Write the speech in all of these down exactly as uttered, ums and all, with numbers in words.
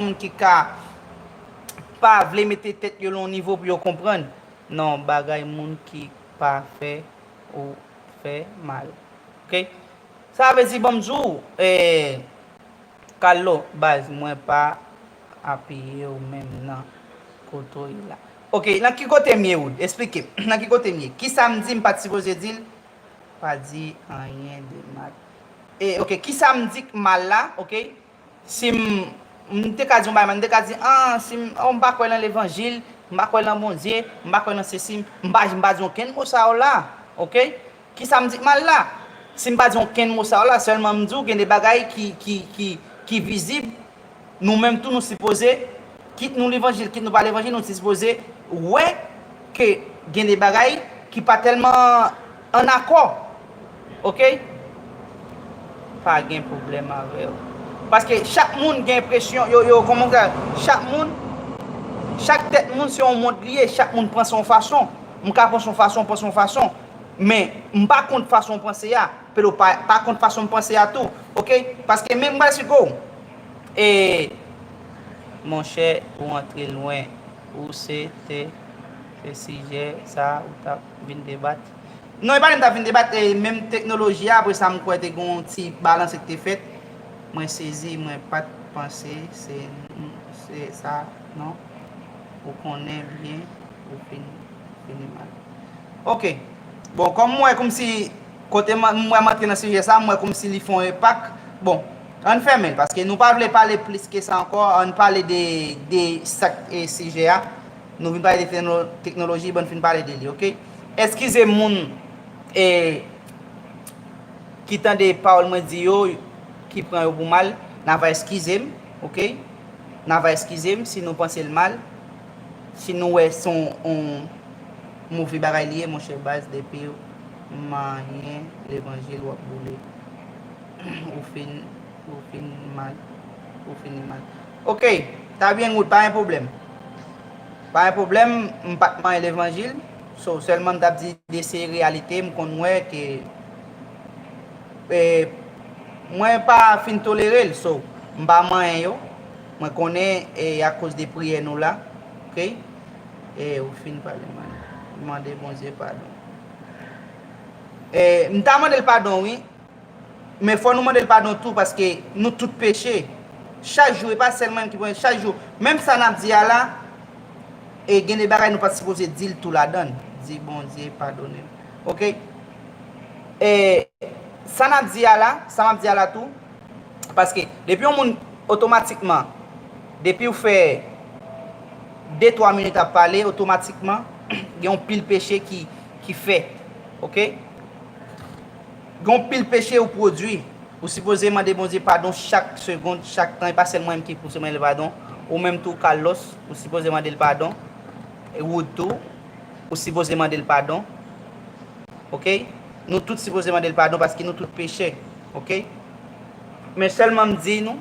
moun ki ka pa vle mete tèt yo lan yon nivo pou yo konprann. Non, bagay moun ki pa fè ou fè mal. Ok? Sa vle di, ban m di w, eh, Carlo, baz, mwen pa apiye w menm nan kote w ye la. Ok, nan ki kote m ye, Wood? Esplike m. Nan ki kote m ye? Kisa m di m pa t sipoze di l? Pa di anyen de mal. E, ok, kisa m di k mal la, ok? Si m, m te ka di yon bagay, m te ka di, ah, si m, oh, m pa kwè nan levanjil, m pa kwè nan Bondye, m pa kwè nan sesi, m pa, m pa di okenn mo sa yo la, ok? Kisa m di k mal la? Si m pa di okenn mo sa yo la, sèlman m di w gen de bagay ki, ki, ki, ki vizib, nou menm tou nou sipoze, kit nou levanjil, kit nou pa levanjil, nou sipoze wè ke gen de bagay ki pa tèlman an akò. Ok? Pa gen pwoblèm avè w. Paske chak moun gen enpresyon, yo, yo, kòman w di sa? Chak moun, chak tèt moun se yon mond li ye, chak moun panse yon fason. M ka panse yon fason, w panse yon fason. Men, m pa kont fason w panse a. Pelo pa, pa kont fason m panse a tou. Ok? Paske men m pral esplike w. E, monchè, ou antre lwen. Ou se te, se sijè sa ou t ap vin debat. Non, e pa li m t ap vin debat, e menm teknoloji a, apre sa m kwè te gen yon ti balans ki te fèt. Mwen sezi, mwen pa t panse se, se sa, non. Ou konnen byen, ou fin, fini mal. Ok. Bon, kòm m wè kòmsi kote m, m wè m antre nan sijè sa, m wè kòmsi li fè yon enpak. Bon, ann fèmen l, paske nou pa vle pale plis ke sa ankò, ann pale de, de sa k, e, sijè a. Nou vin pale de tekno-, teknoloji, bon, n fin pale de li, ok? Eskize moun, e, ki tande pawòl mwen di yo, ki pran yo pou mal, n a va eskize m, ok? N a va eskize m si nou panse l mal, si nou wè se yon, yon move bagay li ye, monchè baz, depi w manyen levanjil, w ap boule. Ou fin, ou fin mal, ou fini mal. Ok, ta byen gout, pa gen pwoblèm. Pa gen pwoblèm, m pa t manyen levanjil. So, sèlman m t ap di de se reyalite, m konn wè ke, e, mwen pa fin tolere l, so, m pa manyen yo. Mwen konnen, e, akoz de priyè nou la. Ok? E, ou fin pale mal. Mande Bondye padon. E, m ta mande l padon, wi. Men fò nou mande l padon tou, paske nou tout peche. Chak jou, e pa sèl mwen ki pran, chak jou. Menm sa n ap di a la, e gen de bagay nou pa t sipoze di l tou ladan l. Di Bondye padone l. Ok? E sa n ap di a la, sa m ap di a la tou, paske depi yon moun otomatikman, depi w fè de, twa minit ap pale, otomatikman, gen yon pil peche ki, ki fèt. Ok? Gen yon pil peche ou pwodui. Ou sipoze mande Bondye padon chak segonn, chak tan. E pa sèl mwen menm ki sipoze mande l padon. Ou menm tou, Carlos, ou sipoze mande l padon. E Wood tou, ou sipoze mande l padon. Ok? Nou tout sipoze mande l padon paske nou tout pechè. Ok? Men sèlman m di nou,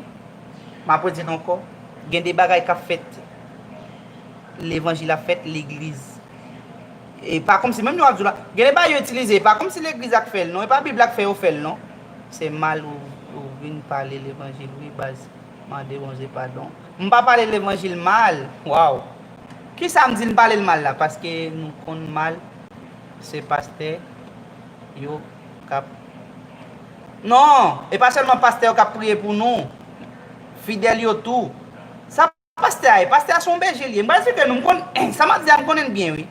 m ap redi l ankò, gen de bagay k ap fèt. Levanjil ap fèt, legliz. E pa kòmsi, menm jan w ap di w la, gen de bagay yo itilize, e pa kòmsi legliz la k fè l, non, e pa Bib la k fè yo fè l, non. Se mal ou, ou vin pale levanjil, wi, baz. Mande Bondye padon. M pa pale levanjil mal. Waw. Kisa m di n pale l mal la? Paske nou konn mal, se pastè yo k ap. Non, e pa sèlman pastè yo k ap priye pou nou. Fidèl yo tou. Sa pastè a ye? Pastè a se yon bèje li ye. M pral esplike nou, m konn, sa m ap di a, m konnen l byen, wi.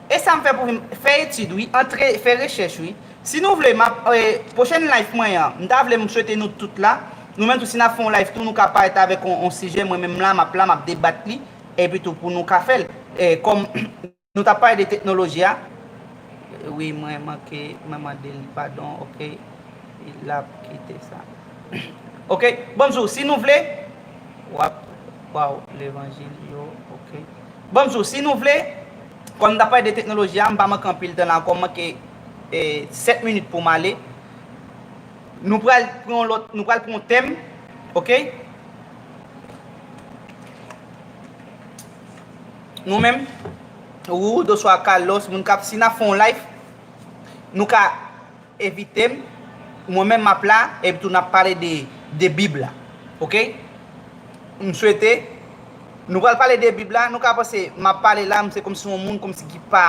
E sa m fè pou vin fè etid, wi, antre, fè rechèch, wi. Si nou vle, m ap, e, pwochèn live mwen an, m ta vle m swete nou tout la. Nou menm tou, si n ap fè yon live tou, nou ka parèt avèk yon, yon sijè, mwen menm la, m ap la, m ap debat li, epi tou pou nou ka fè l. E, kòm nou t ap pale de teknoloji a, wi, mwen manke, mwen mande l padon, ok, l ap kite sa. Ok, ban m di w, si nou vle, w ap, waw, levanjil yo, ok. Ban m di w, si nou vle, kòm n t ap pale de teknoloji a, m pa manke anpil tan la ankò, m manke, e, sèt minit pou m ale. Nou pral pran yon lòt, nou pral pran yon tèm, ok? Nou menm, Wood oswa Carlos, moun k ap, si n ap fè yon live, nou ka envite m, mwen menm m ap la, epi tou n ap pale de, de Bib la. Ok? M swete, nou pral pale de Bib la, nou ka panse, m ap pale la, m se kòmsi yon moun, kòmsi ki pa,